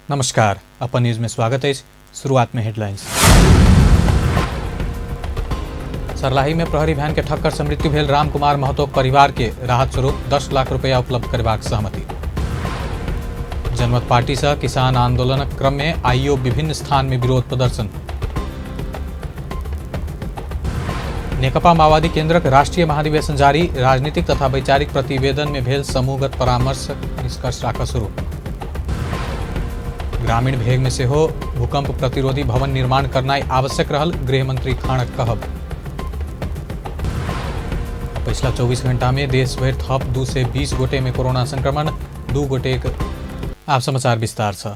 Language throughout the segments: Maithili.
नमस्कार, अपन न्यूज में स्वागत है। शुरुआत में हेडलाइंस। सरलाही में प्रहरी वैन के ठक्कर से मृत्यु भेल राम कुमार महतो परिवार के राहत स्वरूप 10 लाख रुपया उपलब्ध करबाक सहमति। जनमत पार्टी से किसान आंदोलनक क्रम में आइयो विभिन्न स्थान में विरोध प्रदर्शन। नेकपा माओवादी केंद्रक राष्ट्रीय महाधिवेशन जारी। राजनीतिक तथा वैचारिक प्रतिवेदन में भेल समूहगत परामर्श निष्कर्ष राखऽ शुरू। ग्रामीण भेग में सेहो भूकंप प्रतिरोधी भवन निर्माण करनाइ आवश्यक रहल गृहमंत्री खानक कहब। पिछला 24 घंटा में देश भरि थप 220 गोटे में कोरोना संक्रमण, 2 गोटे। आप समाचार विस्तार से।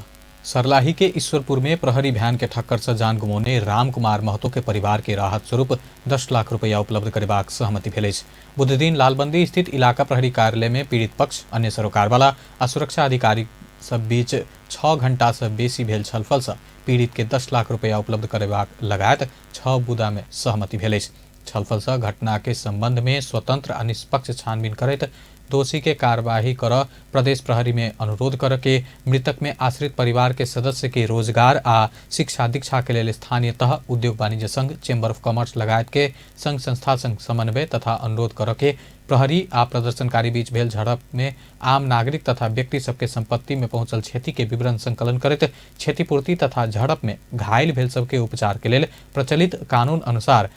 सरलाही के ईश्वरपुर में प्रहरी भैन के ठक्कर से जान गुमौने राम कुमार महतो के परिवार के राहत स्वरूप 10 लाख रुपया उपलब्ध करेबाक सहमति भेल अछि। बुधदिन लालबंदी स्थित इलाका प्रहरी कार्यालय में पीड़ित पक्ष, अन्य सरोकारवाला आ सुरक्षा अधिकारी सब बीच 6 घंटा से बेसी भेल छलफल से पीड़ित के 10 लाख रुपया उपलब्ध करेबाक लगायत 6 बुदा में सहमति भेल अछि। छलफल से घटना के संबंध में स्वतंत्र आ निष्पक्ष छानबीन करैत दोषी के कार्यवाही कर प्रदेश प्रहरी में अनुरोध कर के मृतक में आश्रित परिवार के सदस्य के रोजगार आ शिक्षा दीक्षा के लेल स्थानीय तह, उद्योग वाणिज्य संघ, चेम्बर ऑफ कॉमर्स लगायत के संघ संस्था संघ समन्वय तथा अनुरोध कर के प्रहरी आ प्रदर्शनकारी बीच भेल झड़प में आम नागरिक तथा व्यक्ति सबके संपत्ति में पहुंचल क्षति के विवरण संकलन करैत क्षतिपूर्ति तथा झड़प में घायल भेल सबके उपचार के लेल प्रचलित कानून अनुसार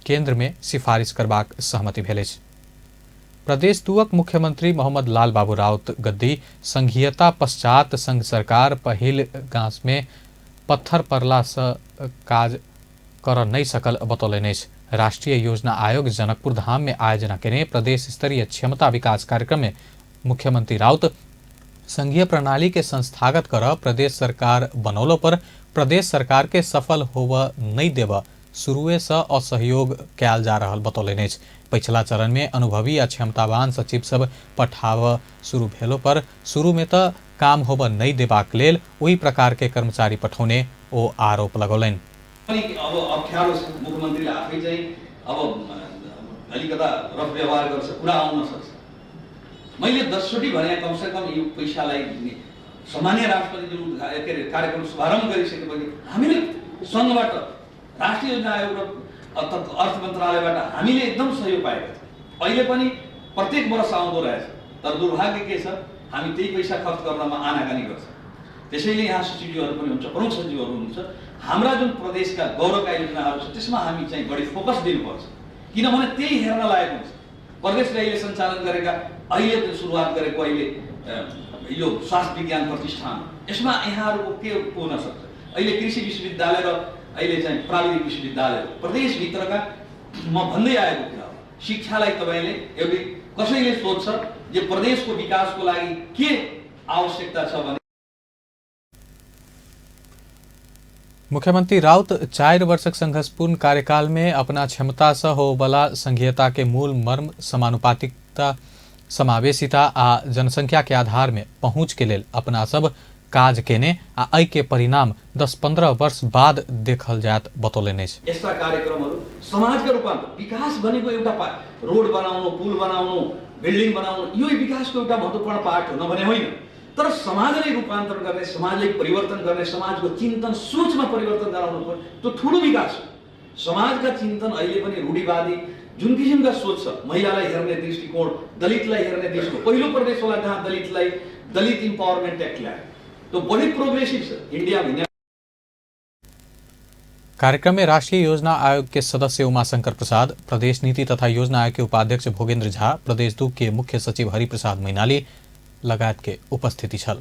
केंद्र में सिफारिश करबाक सहमति भेल अछि। प्रदेश दुअक मुख्यमंत्री मोहम्मद लाल बाबू राउत गद्दी संघीयता पश्चात संघ सरकार पहिल गांस में पत्थर पड़ला से काज कर नहीं सकल बतौलनि अछि। राष्ट्रीय योजना आयोग जनकपुर धाम में आयोजना केने प्रदेश स्तरीय क्षमता विकास कार्यक्रम में मुख्यमंत्री राउत संघीय प्रणाली के संस्थागत कर प्रदेश सरकार बनौलो पर प्रदेश सरकार के सफल होव नहीं देव शुरुए से असहयोग कयल जा रहल बतौलनि अछि। पछिला चरण में अनुभवी आ क्षमतावान सचिव सब पठाव शुरू भेलो पर शुरू में तो काम होब नहीं देबाक लेल ओहि प्रकार के कर्मचारी पठौने ओ आरोप लगौलनि। अब अप्ठ्यारो छ, मुख्यमन्त्रीले आफै चाहिँ अब अलिकता रफ व्यवहार गर्छ, कुरा आउन सक्छ। मैले 10 चोटि भने कमसेकम यो पैसालाई सामान्य राष्ट्रपतिज्यू के अरे कार्यक्रम शुभारम्भ गरिसकेपछि हामीले सङ्घबाट राष्ट्रिय योजना आयोग र अर्थ मन्त्रालयबाट हामीले एकदम सहयोग पाएका छौँ। अहिले पनि प्रत्येक वर्ष आउँदो रहेछ, तर दुर्भाग्य के छ, हामी त्यही पैसा खर्च गर्नमा आनाकानी गर्छौँ। त्यसैले यहाँ सचिवज्यूहरू पनि हुन्छ, प्रमुख सचिवहरू हुनुहुन्छ। हाम्रा जुन प्रदेशका गौरवका योजनाहरू छ त्यसमा हामी चाहिँ बढी फोकस दिनुपर्छ, किनभने त्यही हेर्न लायक हुन्छ। प्रदेशले अहिले सञ्चालन गरेका, अहिले सुरुवात गरेको अहिले यो स्वास्थ्य विज्ञान प्रतिष्ठान, यसमा यहाँहरूको के हुन सक्छ? अहिले कृषि विश्वविद्यालय र अहिले चाहिँ प्राविधिक विश्वविद्यालय प्रदेशभित्रका म भन्दै आएको कुरा हो। शिक्षालाई तपाईँले एउटै कसैले सोध्छ जे प्रदेशको विकासको लागि के आवश्यकता छ भने मुख्यमंत्री राउत 4 वर्षक संघर्षपूर्ण कार्यकाल में अपना क्षमता से होबला संघीयता के मूल मर्म समानुपातिकता, समावेशिता आ जनसंख्या के आधार में पहुंच के लेल अपना सब काज केने आ एहि के परिणाम 10-15 वर्ष बाद देखल जायत बतौलनि अछि। यस्ता कार्यक्रमहरू समाजका रूपान्तर, विकास भनेको एउटा रोड बनाउनु, पुल बनाउनु, बिल्डिङ बनाउनु, यो विकासको एउटा महत्त्वपूर्ण पार्ट हो नभने होइन, तर समाजलाई रूपान्तरण गर्ने, समाजलाई परिवर्तन गर्ने, समाजको चिन्तन सोचमा परिवर्तन गराउनु पर्यो, त्यो ठुलो विकास हो। समाजका चिन्तन अहिले पनि रूढिवादी जुन किसिमका सोच छ, महिलालाई हेर्ने दृष्टिकोण, दलितलाई हेर्ने दृष्टिकोण, पहिलो प्रदेश होला जहाँ दलितलाई दलित इम्पावरमेन्ट एक्ट ल्यायो, त्यो बढी प्रोग्रेसिभ छ इन्डिया भन्ने। कार्यक्रम में राष्ट्रीय योजना आयोग के सदस्य उमाशंकर प्रसाद, प्रदेश नीति तथा योजना आयोग के उपाध्यक्ष भोगेंद्र झा, प्रदेश 2 के मुख्य सचिव हरिप्रसाद मैनाली लगायत के उपस्थिति छल।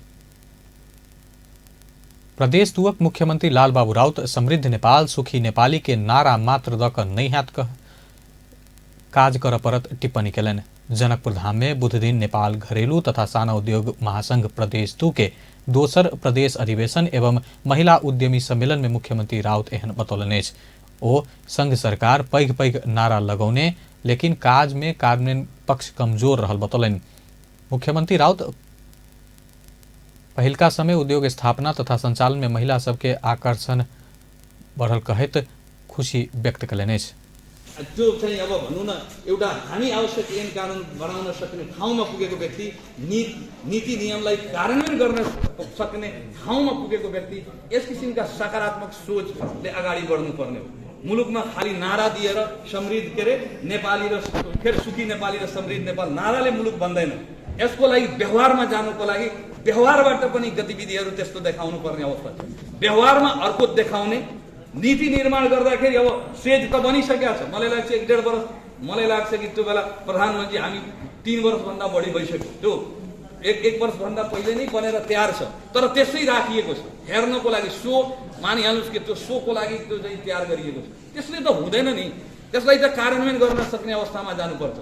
प्रदेश 2 मुख्यमंत्री लाल बाबू राउत समृद्ध नेपाल सुखी नेपाली के नारा मात्र दऽ कऽ नहि हैत काज करऽ पड़त टिप्पणी केलनि। जनकपुर धाम में बुधदिन नेपाल घरेलू तथा साना उद्योग महासंघ प्रदेश 2 के दोसर प्रदेश अधिवेशन एवं महिला उद्यमी सम्मेलन में मुख्यमंत्री राउत एहन बतौलनि अछि। ओ संघ सरकार पैघ पैघ नारा लगौने लेकिन काज में कार्यान्वयन पक्ष कमजोर रहल बतौलनि। मुख्यमंत्री राउत पहिलका समय उद्योग स्थापना तथा संचालन में महिला सबके आकर्षण बढ़ल कहैत खुशी व्यक्त कयलनि अछि। त्यो चाहिँ अब भनौँ न एउटा हामी आवश्यक ऐन कानुन बनाउन सक्ने ठाउँमा पुगेको व्यक्ति, नीति नियमलाई कार्यान्वयन गर्न सक्ने ठाउँमा पुगेको व्यक्ति यस किसिमका सकारात्मक सोचले अगाडि बढ्नुपर्ने हो। मुलुकमा खालि नारा दिएर समृद्ध के अरे नेपाली र के अरे सुखी नेपाली र समृद्ध नेपाल नाराले मुलुक बन्दैन। यसको लागि व्यवहारमा जानुको लागि व्यवहारबाट पनि गतिविधिहरू त्यस्तो देखाउनु पर्ने अवस्था छ। व्यवहारमा अर्को देखाउने नीति निर्माण गर्दाखेरि अब सेज त बनिसकेको छ, मलाई लाग्छ 1-1.5 वर्ष, मलाई लाग्छ कि त्यो बेला प्रधानमन्त्री हामी 3 वर्षभन्दा बढी भइसक्यो, त्यो एक वर्षभन्दा पहिले नै बनेर तयार छ, तर त्यसै राखिएको छ हेर्नको लागि। सो मानिहाल्नुहोस् कि त्यो सोको लागि त्यो चाहिँ तयार गरिएको छ, त्यसले त हुँदैन नि, त्यसलाई त कार्यान्वयन गर्न सक्ने अवस्थामा जानुपर्छ।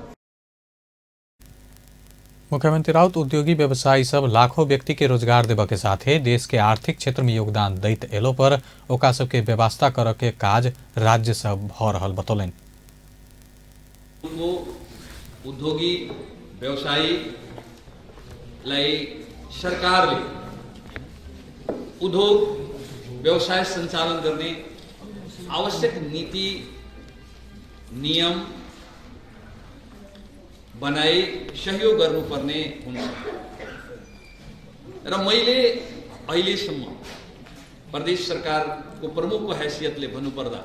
मुख्यमंत्री राउत उद्योगी व्यवसायी सब लाखों व्यक्ति के रोजगार देवे के साथे देश के आर्थिक क्षेत्र में योगदान दैत एलो पर ओका सबके व्यवस्था कर के काज राज्य सब भ रहल बतौलनि। उद्योगी व्यवसायीलाई सरकारले उद्योग व्यवसाय सञ्चालन गर्ने आवश्यक नीति नियम बनाई सहयोग गर्नुपर्ने हुन्छ र मैले अहिलेसम्म प्रदेश सरकारको प्रमुखको हैसियतले भन्नुपर्दा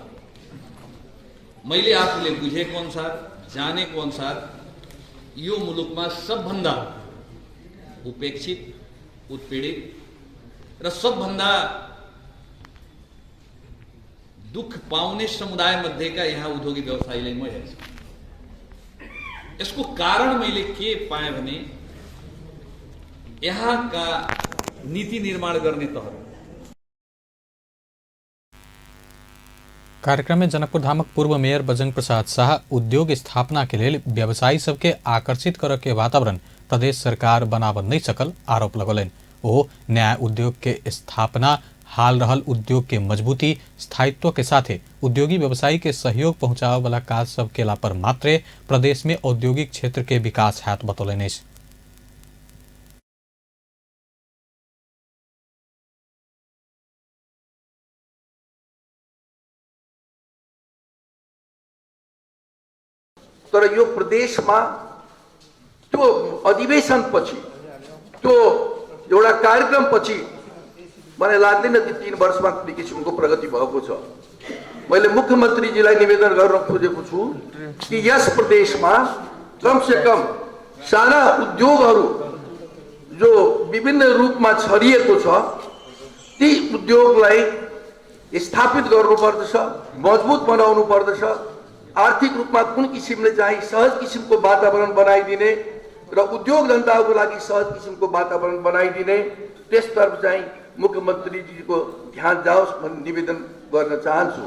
मैले आफूले बुझेको अनुसार, जानेको अनुसार यो मुलुकमा सबभन्दा उपेक्षित, उत्पीडित र सबभन्दा दुःख पाउने समुदाय मध्येका यहाँ उद्योगी व्यवसायीलाई म हेर्छु। यसको कारण मैले के पाएँ भने यहाँका नीति निर्माण गर्ने तहहरू। कार्यक्रम में जनकपुर धामक पूर्व मेयर बजरंग प्रसाद शाह उद्योग स्थापना के लेल व्यवसायी सबके आकर्षित कर के वातावरण प्रदेश सरकार बनाब नहीं सकल आरोप लगौलनि। ओ नया उद्योग के स्थापना, हाल रहल उद्योग के मजबूती, स्थायित्व के साथे उद्योगी व्यवसायी के सहयोग पहुंचावे वाला काज सब केला पर मात्रे प्रदेश में औद्योगिक क्षेत्र के विकास हैत बतौलनि अछि। तर यो प्रदेशमा त्यो अधिवेशनपछि, त्यो एउटा कार्यक्रमपछि मलाई लाग्दैन कि 3 वर्षमा कुनै किसिमको प्रगति भएको छ। मैले मुख्यमन्त्रीजीलाई निवेदन गर्न खोजेको छु कि यस प्रदेशमा कमसेकम साना उद्योगहरू जो विभिन्न रूपमा छरिएको छ ती उद्योगलाई स्थापित गर्नुपर्दछ, मजबुत बनाउनु पर्दछ। आर्थिक रूपमा कुन किसिमले चाहिँ सहज किसिमको वातावरण बनाइदिने र उद्योग धन्दाको लागि सहज किसिमको वातावरण बनाइदिने, त्यसतर्फ चाहिँ मुख्यमन्त्रीजीको ध्यान जाओस् भन्ने निवेदन गर्न चाहन्छु।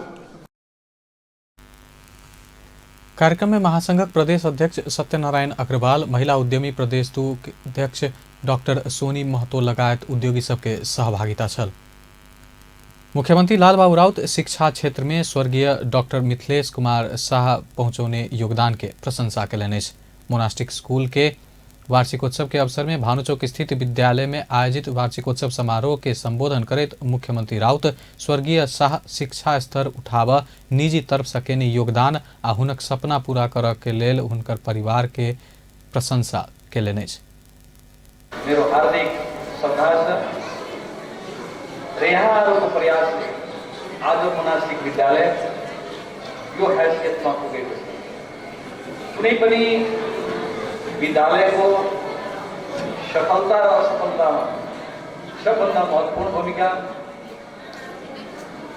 कार्यक्रम में महासंघक प्रदेश अध्यक्ष सत्यनारायण अग्रवाल, महिला उद्यमी प्रदेश अध्यक्ष डॉक्टर सोनी महतो लगायत उद्योगी सबके सहभागिता छल। मुख्यमंत्री लालबाबू राउत शिक्षा क्षेत्र में स्वर्गीय डॉक्टर मिथिलेश कुमार शाह पहुँचौने योगदान के प्रशंसा कयलनि अछि। मोनास्टिक स्कूल के वार्षिकोत्सव के अवसर में भानुचौक स्थित विद्यालय में आयोजित वार्षिकोत्सव समारोह के संबोधन करैत मुख्यमंत्री राउत स्वर्गीय शाह शिक्षा स्तर उठाव, निजी तरफ से केने योगदान आ हुनक सपना पूरा करऽ के लेल हुनकर परिवार के प्रशंसा कयलनि अछि। मेरो हार्दिक श्रद्धा छ र यहाँहरूको प्रयासले आज मोनास्टिक विद्यालय यो हैसियतमा पुगेको छ। कुनै पनि विद्यालयको सफलता र असफलतामा सबभन्दा महत्त्वपूर्ण भूमिका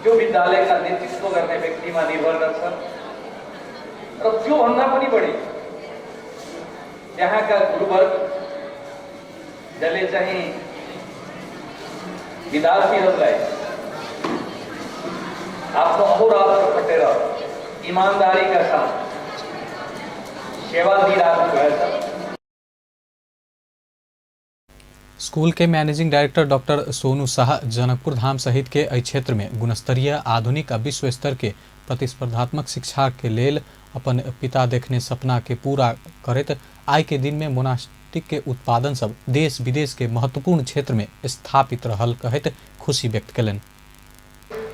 त्यो विद्यालयका नेतृत्व गर्ने व्यक्तिमा निर्भर गर्छ र त्योभन्दा पनि बढी त्यहाँका गुरुवर्ग जसले चाहिँ विद्यार्थीहरूलाई आफ्नो अहोरात्र खटेर इमान्दारीका साथ सेवा दिइराख्नु भएछ। स्कूल के managing director doctor Sonu Shah Janakpur Dham सहित के एहि क्षेत्र में गुणस्तरीय, आधुनिक आ विश्व स्तर के प्रतिस्पर्धात्मक शिक्षा के लेल अपन पिता देखने सपना के पूरा करैत आइ के दिन में मोनास्टिक के उत्पादन सब देश विदेश के महत्वपूर्ण क्षेत्र में स्थापित रहल कहैत खुशी व्यक्त कयलनि।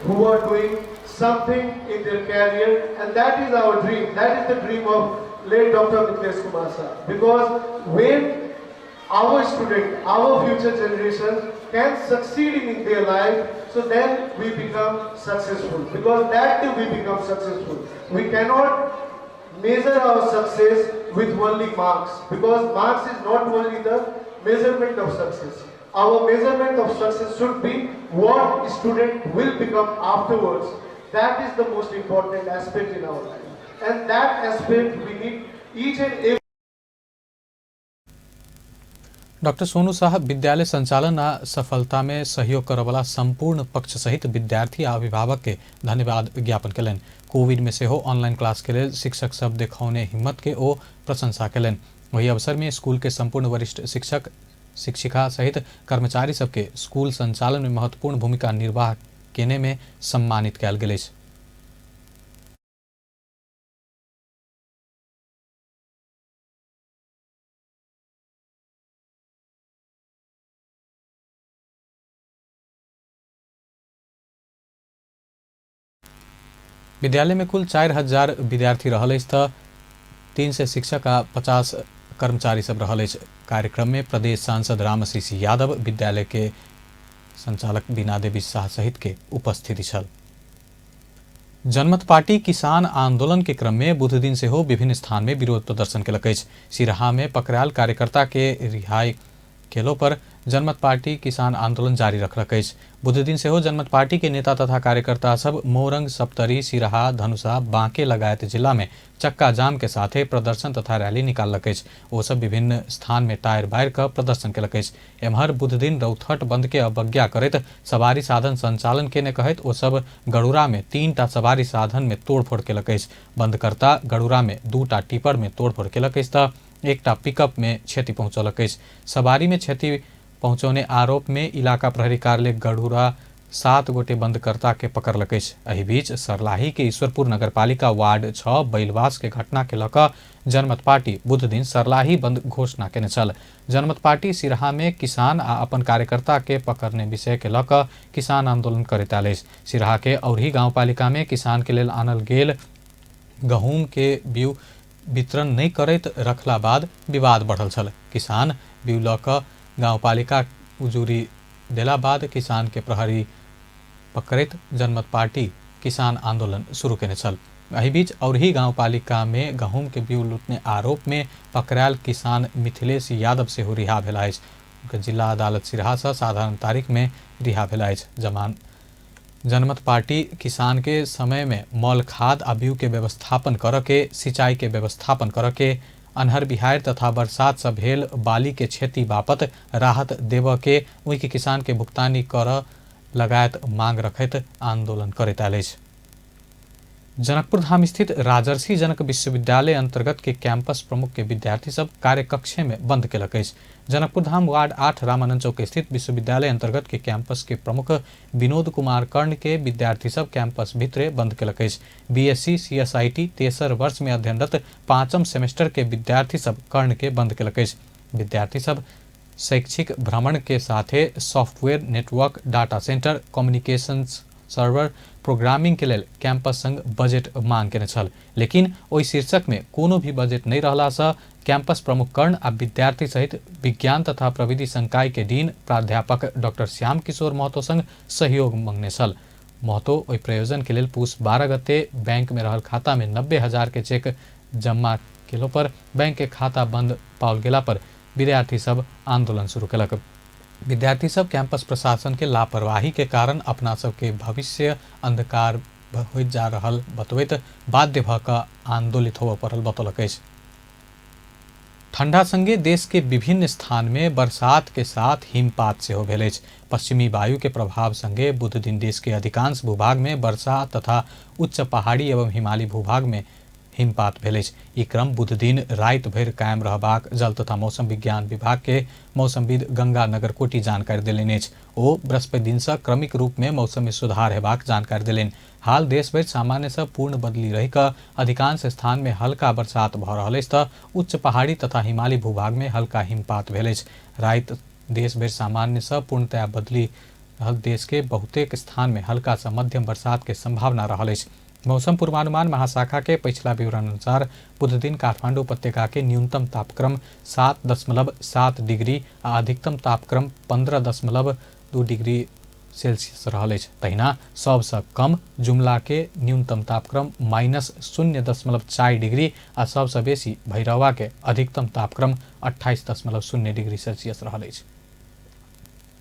Who are doing something in their career, and that is our dream. That is the dream of late Dr. Mithlesh Kumar sir. Because when our student, our future generation can succeed in their life, so then we become successful. Because that day we become successful. We cannot measure our success with only marks, because marks is not only the measurement of success. Our measurement of success should be what student will become afterwards. That is the most important aspect in our life. And that aspect we need each and every. Doctor Sonu Shah विद्यालय संचालन आ सफलता में सहयोग करऽवला संपूर्ण पक्ष सहित विद्यार्थी आ अभिभावक के धन्यवाद ज्ञापन केलनि। कोविड में सेहो ऑनलाइन क्लास के लेल शिक्षक सब देखौने हिम्मत के ओ प्रशंसा केलनि। वही अवसर में स्कूल के संपूर्ण वरिष्ठ शिक्षक शिक्षिका सहित कर्मचारी सबके स्कूल संचालन में महत्वपूर्ण भूमिका निर्वाह केने में सम्मानित कयल गेल अछि। विद्यालय में कुल 4000 विद्यार्थी रहल अछि तऽ 300 शिक्षक आ 50 कर्मचारी सब रहल अछि। कार्यक्रम में प्रदेश सांसद रामश्री यादव, विद्यालय के संचालक बीना देवी शाह सहित के उपस्थिति छल। जनमत पार्टी किसान आंदोलन के क्रम में बुध दिन सेहो विभिन्न स्थान में विरोध प्रदर्शन केलक अछि। सिराहा में पकड़ायल कार्यकर्ता के रिहाई केलो पर जनमत पार्टी किसान आंदोलन जारी रखलक अछि। बुध दिन सेहो जनमत पार्टी के नेता तथा कार्यकर्ता सब मोरंग, सप्तरी, सिराहा, धनुषा, बांके लगायत जिला में चक्का जाम के साथे प्रदर्शन तथा रैली निकाललक अछि। ओ सब विभिन्न स्थान में टायर बारि कऽ प्रदर्शन केलक अछि। एम्हर बुध दिन रौथट बंद के अवज्ञा करैत सवारी साधन संचालन केने कहैत ओ सब गड़ुरा में 3टा सवारी साधन में तोड़फोड़ केलक अछि। बंदकर्ता गड़ुरा में 2टा टिपर में तोड़फोड़ केलक अछि तऽ 1टा पिकअप में क्षति पहुँचौलक अछि। सवारी में क्षति पहुँचौने आरोप में इलाका प्रहरी कार्यालय गढ़ुरा 7 गोटे बंदकर्ता के पकड़लक अछि। एहि बीच सरलाही के ईश्वरपुर नगरपालिका वार्ड 6 बैलवास के घटना के लऽ कऽ जनमत पार्टी बुध दिन सरलाही बंद घोषणा केने छल। जनमत पार्टी सिराहा में किसान आ अपन कार्यकर्ता के पकड़ने विषय के लऽ कऽ किसान आंदोलन करैत आयल अछि। सिराहा के औरही गाँवपालिका में किसान के लेल आनल गेल गहूम के बीउ वितरण नहि करैत रखला बाद विवाद बढ़ल छल। किसान बीउ लऽ कऽ गाँवपालिका उजूरी देला बाद किसान के प्रहरी पकड़ैत जनमत पार्टी किसान आंदोलन शुरू केने छल। एहि बीच औरही गाँवपालिका में गहूम के बीउ लूटने आरोप में पकड़ायल किसान मिथिलेश यादव सेहो रिहा भेला अछि। हुनकर जिला अदालत सिराहा सँ साधारण तारीख में रिहा भेला अछि। जनमत पार्टी किसान के समय में मल खाद आ बीउ के व्यवस्थापन करऽ के, सिंचाई के व्यवस्थापन करऽ के, अन्हर बिहार तथा बरसात से भेल बाली के क्षति बापत राहत देबऽ के, ओहि के किसान के भुगतानी करऽ लगायत मांग रखैत आंदोलन करैत आयल अछि। जनकपुर धाम स्थित राजर्षि जनक विश्वविद्यालय अंतर्गत के कैंपस प्रमुख के विद्यार्थी सब कार्यकक्षे में बंद केलक अछि। जनकपुर धाम वार्ड 8 रामानंद चौक स्थित विश्वविद्यालय अंतर्गत के कैंपस के प्रमुख विनोद कुमार कर्ण के विद्यार्थी सब कैंपस भीतरे बंद केलक अछि। बीएससी सीएसआईटी तेसर वर्ष में अध्ययनरत 5म सेमेस्टर के विद्यार्थी सब कर्ण के बंद केलक अछि। विद्यार्थी सब शैक्षिक भ्रमण के साथे software, network, data centre, communications server, programming के लेल कैंपस संग बजट मांग केने छल, लेकिन ओहि शीर्षक में कोनो भी बजट नहीं रहला सँ कैंपस प्रमुख कर्ण आ विद्यार्थी सहित विज्ञान तथा प्रविधि संकाय के डीन प्राध्यापक डॉक्टर श्याम किशोर महतो संग सहयोग मंगने छल। महतो ओहि प्रयोजन के लेल पूस 12 गते बैंक में रहल खाता में 90,000 के चेक जमा केलो पर बैंक के खाता बंद पाओल गेला पर विद्यार्थी सब आंदोलन शुरू केलक। विद्यार्थी सब कैंपस प्रशासन के लापरवाही के कारण अपना सबके भविष्य अंधकार होइत जा रहल बतबैत बाध्य भऽ कऽ आंदोलित होबऽ पड़ल बतौलक अछि। ठंडा संगे देश के विभिन्न स्थान में बरसात के साथ हिमपात सेहो भेल अछि। पश्चिमी वायु के प्रभाव संगे बुध दिन देश के अधिकांश भूभाग में वर्षा तथा उच्च पहाड़ी एवं हिमाली भूभाग में हिमपात भेल अछि। ई क्रम बुध दिन राति भरि कायम रहबाक जल तथा मौसम विज्ञान विभाग के मौसमविद गंगा नगरकोटी जानकारी देलनि अछि। ओ बृहस्पति दिन सँ क्रमिक रूप में मौसम में सुधार हेबाक जानकारी देलनि। हाल देश भरि सामान्य सँ पूर्ण बदली रहि कऽ अधिकांश स्थान में हल्का बरसात भऽ रहल अछि तऽ उच्च पहाड़ी तथा हिमाली भूभाग में हल्का हिमपात भेल अछि। राति देश भरि सामान्य सँ पूर्णतया बदली रहल देश के बहुतेक स्थान में हल्का से मध्यम बरसात के संभावना रहल अछि। मौसम पूर्वानुमान महाशाखा के पिछला विवरण अनुसार बुध दिन काठमांडू उपत्यका के न्यूनतम तापक्रम 7.7 डिग्री आ अधिकतम तापक्रम 15.2 डिग्री सेल्सियस रहल अछि। तहिना सबसँ कम जुमला के न्यूनतम तापक्रम -0.4 डिग्री आ सबसँ बेसी भैरवा के अधिकतम तापक्रम 28.0 डिग्री सेल्सियस रहल अछि।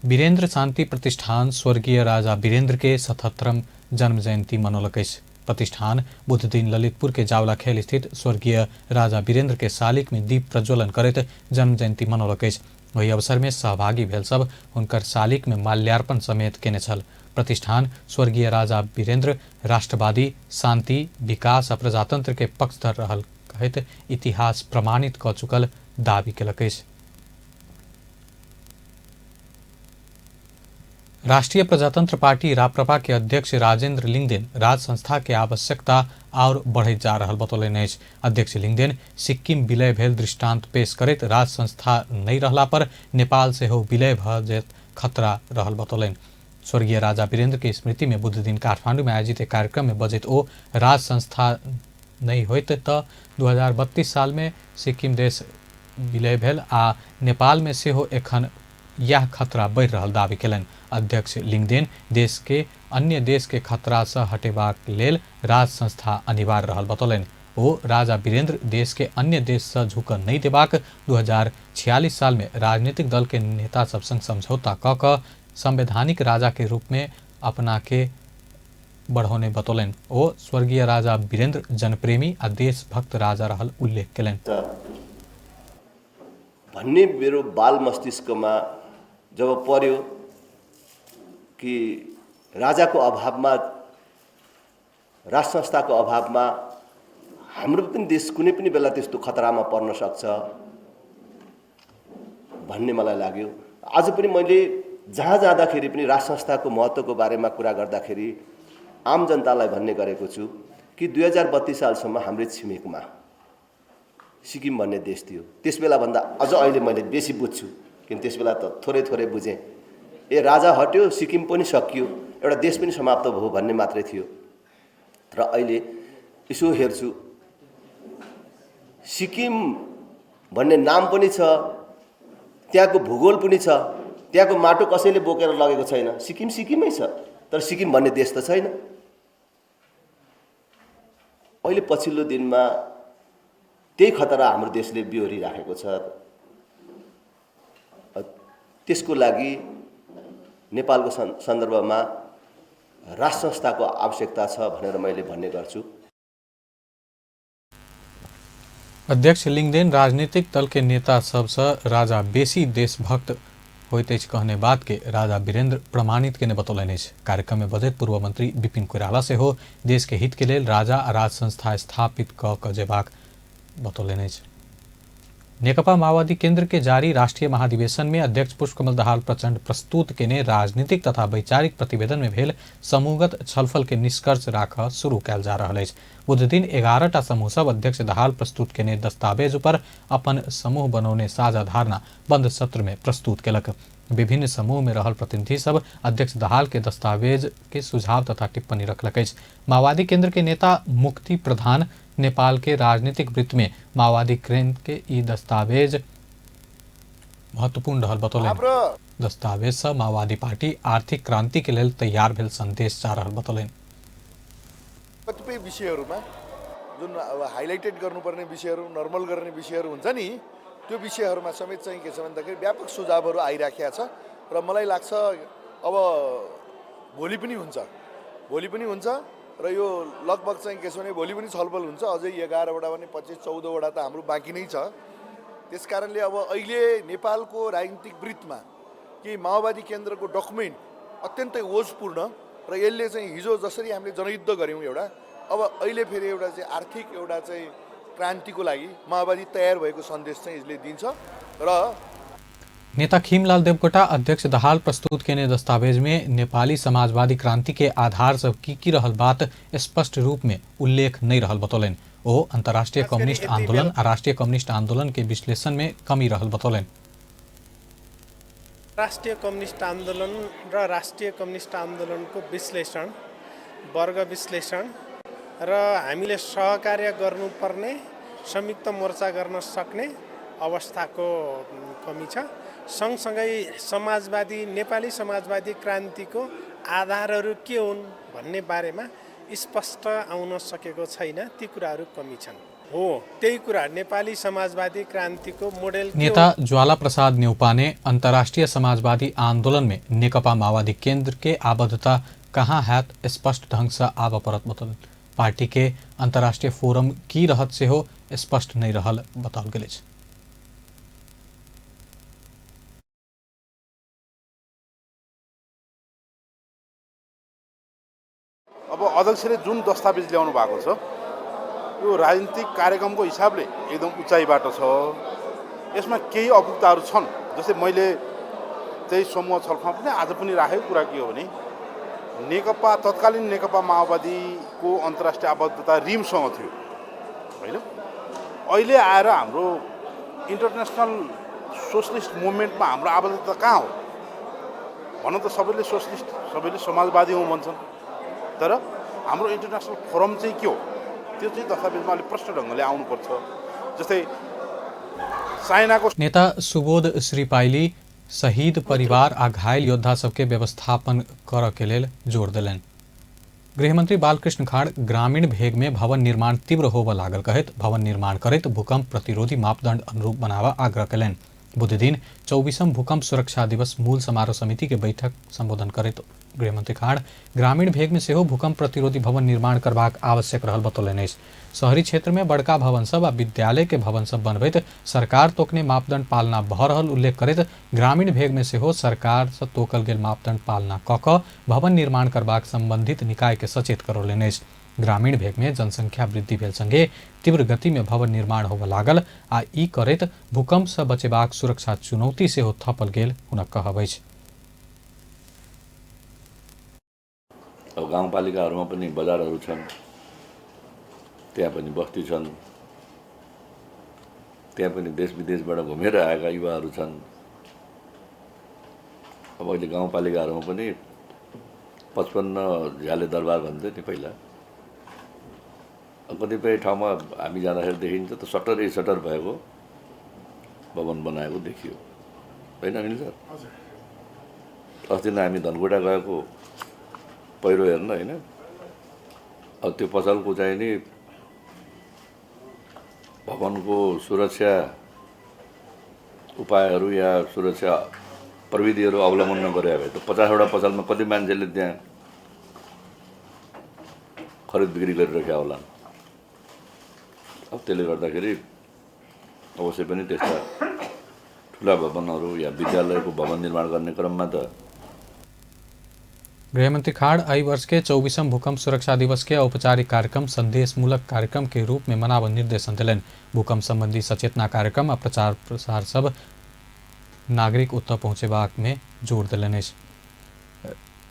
वीरेंद्र शांति प्रतिष्ठान स्वर्गीय राजा वीरेंद्र के 77वां जन्म जयंती मनौलक अछि। प्रतिष्ठान बुध दिन ललितपुर के जावलाखेल स्थित स्वर्गीय राजा वीरेंद्र के शालिक में दीप प्रज्वलन करैत जन्म जयंती मनौलक अछि। ओहि अवसर में सहभागी भेल सब हुनकर शालिक में माल्यार्पण समेत केने छल। प्रतिष्ठान स्वर्गीय राजा वीरेंद्र राष्ट्रवादी, शांति, विकास आ प्रजातंत्र के पक्षधर रहल कहैत इतिहास प्रमाणित क चुकल दावी केलक अछि। राष्ट्रीय प्रजातंत्र पार्टी राप्रपा के अध्यक्ष राजेंद्र लिंगदेन राज संस्था के आवश्यकता और बढ़ैत जा रहल बतौलनि अछि। अध्यक्ष लिंगदेन सिक्किम विलय भेल दृष्टांत पेश करैत राज संस्था नहि रहला पर नेपाल सेहो विलय भऽ जायत खतरा रहल बतौलनि। स्वर्गीय राजा वीरेंद्र के स्मृति में बुध दिन काठमांडू में आयोजित एक कार्यक्रम में बजैत ओ राज संस्था नहि होइत तऽ 2032 साल में सिक्किम देश विलय भेल आ नेपाल में सेहो एखन यह खतरा बढ़ि रहल दावी केलनि। अध्यक्ष लिंगदेन देश के अन्य देश के खतरा से हटेबाक लेल राज संस्था अनिवार्य रहल बतौलनि। ओ राजा वीरेंद्र देश के अन्य देश से झुकऽ नहि देबाक 2046 साल में राजनीतिक दल के नेता सब संग समझौता कऽ कऽ संवैधानिक राजा के रूप में अपना के बढ़ौने बतौलनि। ओ स्वर्गीय राजा वीरेंद्र जनप्रेमी आ देशभक्त राजा रहल उल्लेख केलनि। भन्ने मेरो बाल मस्तिष्कमा जब पर्यो कि राजाको अभावमा, राज संस्थाको अभावमा हाम्रो पनि देश कुनै पनि बेला त्यस्तो खतरामा पर्न सक्छ भन्ने मलाई लाग्यो। आज पनि मैले जहाँ जाँदाखेरि पनि राज संस्थाको महत्त्वको बारेमा कुरा गर्दाखेरि आम जनतालाई भन्ने गरेको छु कि 2032 सालसम्म हाम्रै छिमेकमा सिक्किम भन्ने देश थियो। त्यस बेलाभन्दा अझ अहिले मैले बेसी बुझ्छु, किन त्यस बेला त थोरै थोरै बुझेँ। ए राजा हट्यो, सिक्किम पनि सकियो, एउटा देश पनि समाप्त भयो भन्ने मात्रै थियो। र अहिले यसो हेर्छु, सिक्किम भन्ने नाम पनि छ, त्यहाँको भूगोल पनि छ, त्यहाँको माटो कसैले बोकेर लगेको छैन। सिक्किम सिक्किमै छ, तर सिक्किम भन्ने देश त छैन। अहिले पछिल्लो दिनमा त्यही खतरा हाम्रो देशले बिहोरिराखेको छ। त्यसको लागि नेपालको सन्दर्भमा राज संस्थाको आवश्यकता छ भनेर मैले भन्ने गर्छु। अध्यक्ष लिंगदेन राजनीतिक दल के नेता सबसँ राजा बेसी देशभक्त होइत अछि कहने बात के राजा वीरेंद्र प्रमाणित केने बतौलनि अछि। कार्यक्रम में बजैत पूर्व मंत्री विपिन कोइराला सेहो देश के हित के लेल राजा आ राज संस्था स्थापित कऽ कऽ जेबाक बतौलनि अछि। नेकपा माओवादी केंद्र के जारी राष्ट्रीय महाधिवेशन में अध्यक्ष पुष्पकमल दाहाल प्रचंड प्रस्तुत केने राजनीतिक तथा वैचारिक प्रतिवेदन में भेल समूहगत छलफल के निष्कर्ष राख शुरू कयल जा रहल अछि। बुध दिन 11टा समूह सब अध्यक्ष दाहाल प्रस्तुत केने दस्तावेज पर अपन समूह बनौने साझा धारणा बंद सत्र में प्रस्तुत केलक। विभिन्न समूह में रहल प्रतिनिधि सब अध्यक्ष दाहाल के दस्तावेज के सुझाव तथा टिप्पणी रखलक अछि। माओवादी केंद्र के नेता मुक्ति प्रधान नेपाल के राजनीतिक वृत्त में माओवादी केंद्र के ई दस्तावेज महत्वपूर्ण रहल बतौलनि। दस्तावेज से माओवादी पार्टी आर्थिक क्रांति के लेल तैयार भेल संदेश जा रहल बतौलनि। कतिपय विषयहरूमा जुन अब हाइलाइटेड गर्नुपर्ने विषयहरू, नर्मल गर्ने विषयहरू हुन्छ नि, त्यो विषयहरूमा समेत चाहिँ के छ भन्दाखेरि व्यापक सुझावहरू आइराखेको छ र मलाई लाग्छ अब भोलि पनि हुन्छ, भोलि पनि हुन्छ र यो लगभग चाहिँ के छ भने भोलि पनि छलफल हुन्छ। अझै 11वटा भने 25 14वटा त हाम्रो बाँकी नै छ। त्यस कारणले अब अहिले नेपालको राजनीतिक वृत्तमा कि माओवादी केन्द्रको डकुमेन्ट अत्यन्तै ओजपूर्ण र यसले चाहिँ हिजो जसरी हामीले जनयुद्ध गऱ्यौँ एउटा, अब अहिले फेरि एउटा चाहिँ आर्थिक एउटा चाहिँ क्रान्तिको लागि माओवादी तयार भएको सन्देश चाहिँ यसले दिन्छ। र नेता खीमलाल देवकोटा अध्यक्ष दाहाल प्रस्तुत केने दस्तावेज में नेपाली समाजवादी क्रांति के आधार सब की रहल बात स्पष्ट रूप में उल्लेख नहीं रहल बतौलनि। ओ अंतर्राष्ट्रीय कम्युनिस्ट आंदोलन आ राष्ट्रीय कम्युनिस्ट आंदोलन के विश्लेषण में कमी रहल बतौलनि। राष्ट्रिय कम्युनिस्ट आन्दोलन र राष्ट्रिय कम्युनिस्ट आन्दोलनको विश्लेषण, वर्ग विश्लेषण र हामीले सहकार्य गर्नुपर्ने, संयुक्त मोर्चा गर्न सक्ने अवस्थाको कमी छ। सँगसँगै समाजवादी, नेपाली समाजवादी क्रान्तिको आधारहरू के हुन् भन्ने बारेमा स्पष्ट आउन सकेको छैन, ती कुराहरू कमी छन्। हो, त्यही कुरा नेपाली समाजवादी क्रान्तिको मोडेल के हो? नेता ज्वाला प्रसाद न्यौपाने अंतर्राष्ट्रीय समाजवादी आंदोलन में नेकपा माओवादी केंद्र के आबद्धता कहाँ हैत स्पष्ट ढंग से आबऽ पड़त बतौलनि। पार्टी के अंतर्राष्ट्रीय फोरम की रहत सेहो स्पष्ट नहि रहल बताओल गेल अछि। अब अध्यक्षले जुन दस्तावेज ल्याउनु भएको छ यो राजनीतिक कार्यक्रमको हिसाबले एकदम उचाइबाट छ। यसमा केही अपुग्ताहरू छन्। जस्तै मैले त्यही समूह छलफलमा पनि आज पनि राखेको कुरा के हो भने नेकपा, तत्कालीन नेकपा माओवादीको अन्तर्राष्ट्रिय आबद्धता रिमसँग थियो, होइन? अहिले आएर हाम्रो इन्टरनेसनल सोसलिस्ट मुभमेन्टमा हाम्रो आबद्धता कहाँ हो? भन त सबैले सोसलिस्ट, सबैले समाजवादी हौँ भन्छन्, तर हाम्रो इन्टरनेसनल फोरम चाहिँ के हो? त्यो चाहिँ दस्तावेजमा अलिक प्रष्ट ढङ्गले आउनुपर्छ। जस्तै चाइनाको नेता सुबोध श्रीपाइली शहीद परिवार आ घायल योद्धा सबके व्यवस्थापन करऽ के लेल जोर देलनि। गृहमंत्री बालकृष्ण खाड़ ग्रामीण भेग में भवन निर्माण तीव्र होबऽ लागल कहैत भवन निर्माण करैत भूकंप प्रतिरोधी मापदंड अनुरूप बनाबऽ आग्रह कयलनि। बुधदिन 24म भूकंप सुरक्षा दिवस मूल समारोह समिति के बैठक संबोधन करैत गृहमंत्री खाड़ ग्रामीण भेग में सेहो भूकंप प्रतिरोधी भवन निर्माण करबाक आवश्यक रहल बतौलनि अछि। शहरी क्षेत्र में बड़का भवन सब आ विद्यालय के भवन सब बनबैत सरकार तोकने मापदंड पालना भऽ रहल उल्लेख करैत ग्रामीण भेग में सेहो सरकार सँ तोकल गेल मापदंड पालना कऽ कऽ भवन निर्माण करबाक संबंधित निकाय के सचेत करौलनि अछि। ग्रामीण भेग में जनसंख्या वृद्धि भेल संगे तीव्र गति में भवन निर्माण होबऽ लागल आ ई करैत भूकंप सँ बचेबाक सुरक्षा चुनौती सेहो थपल गेल हुनक कहब अछि। अब गाउँपालिकाहरूमा पनि बजारहरू छन्, त्यहाँ पनि बस्ती छन्, त्यहाँ पनि देश विदेशबाट घुमेर आएका युवाहरू छन्। अब अहिले गाउँपालिकाहरूमा पनि 55 झ्याले दरबार भन्थ्यो नि पहिला। कतिपय ठाउँमा हामी जाँदाखेरि देखिन्छ त सटरै सटर भएको भवन बनाएको देखियो, होइन अनिल सर? अस्ति नै हामी धनकुटा गएको पहिरो हेर्न, होइन? अब त्यो पसलको चाहिँ नि भवनको सुरक्षा उपायहरू या सुरक्षा प्रविधिहरू अवलम्बन नगरे भए त 50वटा पसलमा कति मान्छेले त्यहाँ खरिद बिक्री गरिराखेका होला। अब त्यसले गर्दाखेरि अवश्य पनि त्यस्ता ठुला भवनहरू या विद्यालयको भवन निर्माण गर्ने क्रममा त गृहमंत्री खाड़ एहि वर्ष के 24म भूकंप सुरक्षा दिवस के औपचारिक कार्यक्रम संदेशमूलक कार्यक्रम के रूप में मनाबऽ निर्देशन देलनि। भूकंप संबंधी सचेतना कार्यक्रम आ प्रचार प्रसार सब नागरिक ओतऽ पहुँचेबाक में जोर देलनि अछि।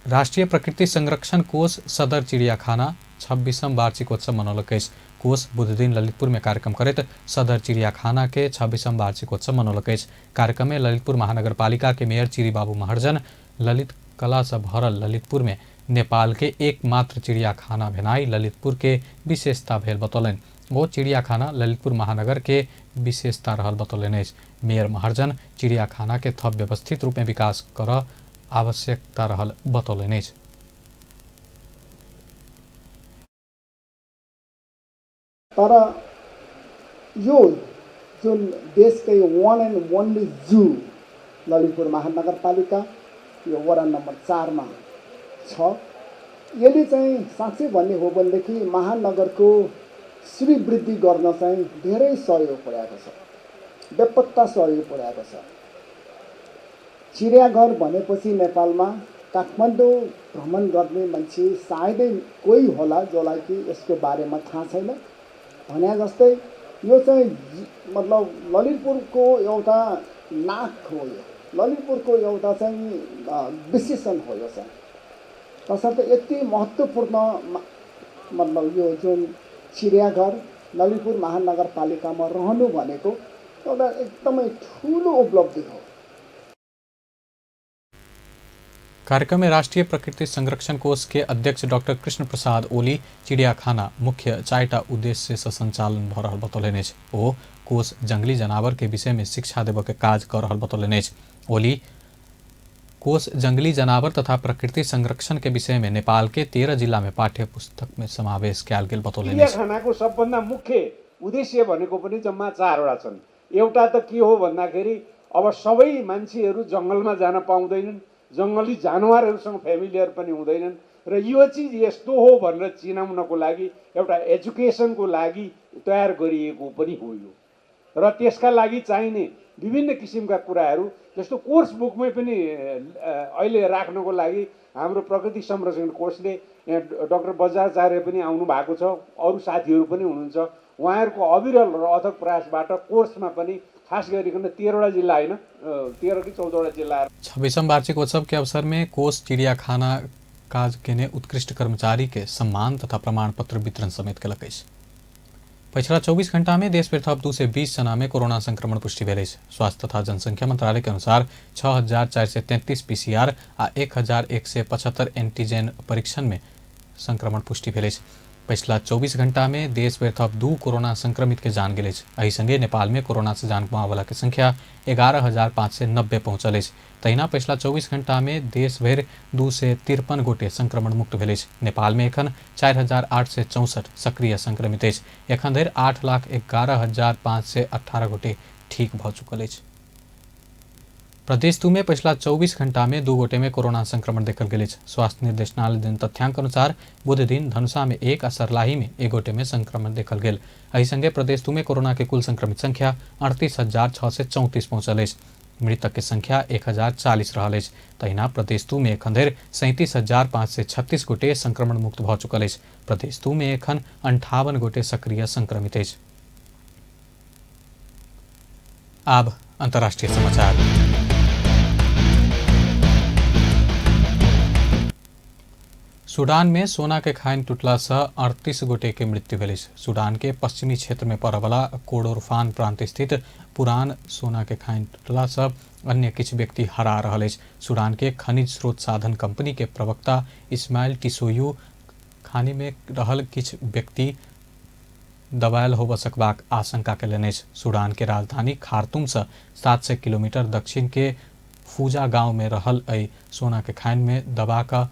राष्ट्रीय प्रकृति संरक्षण कोष सदर चिड़ियाखाना 26म वार्षिकोत्सव मनौलक अछि। कोष बुधदिन ललितपुर में कार्यक्रम करैत सदर चिड़ियाखाना के 26म वार्षिकोत्सव मनौलक अछि। कार्यक्रम में ललितपुर महानगरपालिका के मेयर चिरीबाबू महर्जन ललित कला से भरल ललितपुर में नेपाल के एकमात्र चिड़ियाखाना भेनाइ ललितपुर के विशेषता भेल बतौलनि। ओ चिड़ियाखाना ललितपुर महानगर के विशेषता रहल बतौलनि अछि। मेयर महर्जन चिड़ियाखाना के थप व्यवस्थित रूप में विकास करऽ आवश्यकता रहल बतौलनि अछि। तर यो जुन देशकै one and only zoo Lalitpur महानगरपालिका यो वडा नम्बर 4 मा छ, यसले चाहिँ साँच्चै भन्ने हो भनेदेखि महानगरको श्रीवृद्धि गर्न चाहिँ धेरै सहयोग पुर्याएको छ, बेपत्ता सहयोग पुर्याएको छ। चिडियाघर भनेपछि नेपालमा काठमाडौँ भ्रमण गर्ने मान्छे सायदै कोही होला जसलाई कि यसको बारेमा थाहा छैन भने जस्तै यो चाहिँ मतलब ललितपुरको एउटा नाक हो, यो ललितपुरको एउटा चाहिँ विशेषण हो यो चाहिँ। तसर्थ यति महत्त्वपूर्ण मतलब यो जुन चिडियाघर ललितपुर महानगरपालिकामा रहनु भनेको एउटा एकदमै ठुलो उपलब्धि हो। कार्यक्रम में राष्ट्रीय प्रकृति संरक्षण कोष के अध्यक्ष डॉक्टर कृष्ण प्रसाद ओली चिड़ियाखाना मुख्य 4टा उद्देश्य से संचालन भ रहल बतौलनि अछि। ओ कोष जंगली जानवर के विषय में शिक्षा देबय के काज कर रहल बतौलनि अछि। ओली कोष जंगली जानवर तथा प्रकृति संरक्षण के विषय में नेपाल के 13 जिला में पाठ्य पुस्तक में समावेश कयल गेल बतौलनि अछि। चिड़ियाखानाको सबभन्दा मुख्य उद्देश्य भनेको पनि जम्मा 4वटा छन्। एउटा त के हो भन्दाखेरि अब सबै मान्छेहरू जङ्गलमा जान पाउँदैनन्, जङ्गली जानवरहरूसँग फेमिलियर पनि हुँदैनन् र यो चिज यस्तो हो भनेर चिनाउनको लागि एउटा एजुकेसनको लागि तयार गरिएको पनि हो यो। र त्यसका लागि चाहिने विभिन्न किसिमका कुराहरू जस्तो कोर्स बुकमै पनि अहिले राख्नको लागि हाम्रो प्रकृति संरक्षण कोषले यहाँ डाक्टर बज्राचार्य पनि आउनु भएको छ, अरू साथीहरू पनि हुनुहुन्छ, उहाँहरूको अविरल र अथक प्रयासबाट कोर्समा पनि खास गरिकन 13वटा जिल्ला होइन 13 कि 14वटा जिल्ला। 26वां वार्षिकोत्सव के अवसर में कोष चिड़ियाखाना काज केने उत्कृष्ट कर्मचारी के सम्मान तथा प्रमाण पत्र वितरण समेत केलक अछि। पिछला 24 घंटा में देश भरि थप 220 जना में कोरोना संक्रमण पुष्टि भेल अछि। स्वास्थ्य तथा जनसंख्या मंत्रालय के अनुसार 6433 पीसीआर आ 1175 एंटीजन परीक्षण में संक्रमण पुष्टि भेल अछि। पिछला 24 घंटा में देश भरि थप 2 कोरोना संक्रमित के जान गेल अछि। एहि संगे नेपाल में कोरोना से जान गुमाबय के संख्या 11,590 पहुंचल अछि। तहिना पिछला 24 घंटा में देश भरि 253 गोटे संक्रमण मुक्त भेल अछि। नेपाल में एखन 4,864 सक्रिय संक्रमित अछि। एखन धरि 8,11,518 गोटे ठीक भऽ चुकल अछि। प्रदेश 2 में पिछला 24 घंटा में 2 गोटे में कोरोना संक्रमण देखल गेल अछि। स्वास्थ्य निर्देशनालय देन तथ्यांक अनुसार बुध दिन धनुषा में 1 आ सरलाही में 1 गोटे में संक्रमण देखल गेल। एहि संगे प्रदेश 2 में कोरोना के कुल संक्रमित संख्या 38,634 पहुंचल अछि। मृतक के संख्या 1,040 रहल अछि। तहिना प्रदेश 2 में एखन धरि 37,536 गोटे संक्रमण मुक्त भऽ चुकल अछि। प्रदेश 2 में एखन 58 गोटे सक्रिय संक्रमित अछि। आब अंतर्राष्ट्रीय समाचार। सूडान में सोना के खाइन टूटला से 38 गोटे के मृत्यु भेल अछि। सूडान के पश्चिमी क्षेत्र में पड़यवला कोडोरफान प्रांत स्थित पुरान सोना के खाइन टूटला से अन्य किछु व्यक्ति हरा रहल अछि। सूडान के खनिज स्रोत साधन कंपनी के प्रवक्ता इस्माइल टिसोयू खानी में रहल किछु व्यक्ति दबायल होबय सकबाक आशंका केलनि अछि। सूडान के राजधानी खार्तूम से 700 किलोमीटर दक्षिण के फूजा गांव में रहल एहि सोना के खाइन में दबा कऽ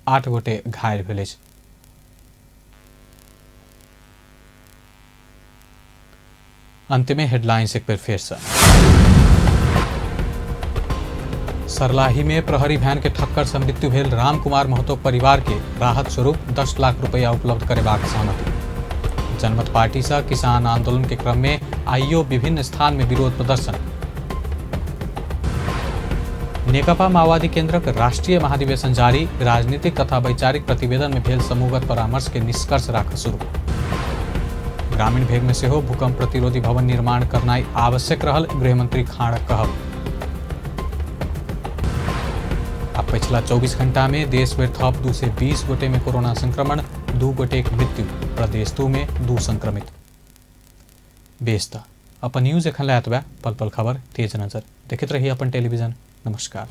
8 गोटे घायल भेल अछि। अंत में हेडलाइंस एक बेर फेर से। सरलाही में प्रहरी वैन के ठक्कर से मृत्यु भेल राम कुमार महतो परिवार के राहत स्वरूप 10 लाख रुपया उपलब्ध करेबाक सहमति। जनमत पार्टी से किसान आंदोलन के क्रम में आइयो विभिन्न स्थान में विरोध प्रदर्शन। नेकपा माओवादी केंद्रक राष्ट्रीय महाधिवेशन जारी, राजनीतिक तथा वैचारिक प्रतिवेदन में भेल समूहगत परामर्श के निष्कर्ष राख शुरू। ग्रामीण भेग में सेहो भूकंप प्रतिरोधी भवन निर्माण करनाइ आवश्यक रहल गृहमंत्री खाँड़क कहब। आ पिछला 24 घंटा में देश भरि थप 220 गोटे में कोरोना संक्रमण, 2 गोटे के मृत्यु, प्रदेश 2 में 2 संक्रमित। बेस त अपन न्यूज एखन लए एतबे। पल पल खबर तेज नजर देखैत रही अपन टेलीविजन। नमस्कार।